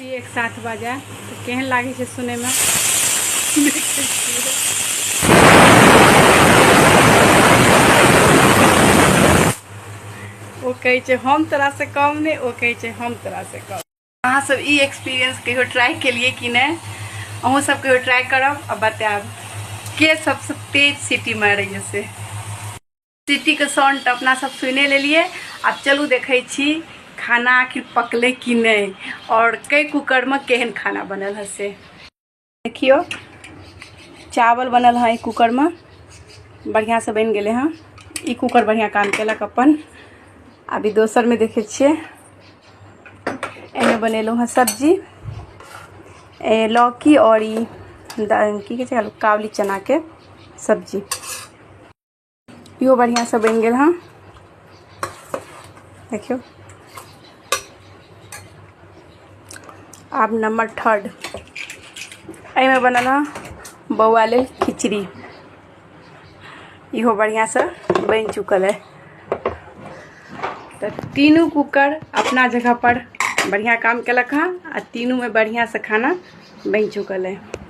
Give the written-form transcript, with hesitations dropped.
सीटी एक साथ बाजै तऽ केहन लागै छै सुनैमे। देखै छियै, ओ कहै छै हम तोरासँ कम नहि, ओ कहै छै हम तोरासँ कम। अहाँ सब ई एक्सपीरियंस कहियो ट्राई केलिए कि नहि? अहूँ सब कहियो ट्राई करब आ बतायब के सबसँ तेज सीटी मारैए से। सीटीके साउंड तऽ अपना सब सुने लेलिए। आब चलू देखै छी खाना आखिर पकलै कि नहि आओर कै कुकरमे केहन खाना बनल है से। देखियौ, चावल बनल है कुकरमे, बढ़िआँसँ बनि गेलै हँ। ई कुकर बढ़िआँ काम केलक अपन। अभी दोसरमे देखै छियै। एहिमे बनेलहुँ हँ सब्जी, लौकी आओर ई की कहै छै, काबुली चनाके सब्जी। इहो बढ़िआँसँ बनि गेल हँ, देखियौ। आब नंबर थर्ड, एहिमे बनल हँ बौआ लेल खिचड़ी। इहो बढ़िआँसँ बनि चुकल है। तऽ तीनू कुकर अपना जगह पर बढ़िआँ काम केलक हँ आ तीनूमे बढ़िआँसँ खाना बनि चुकल है।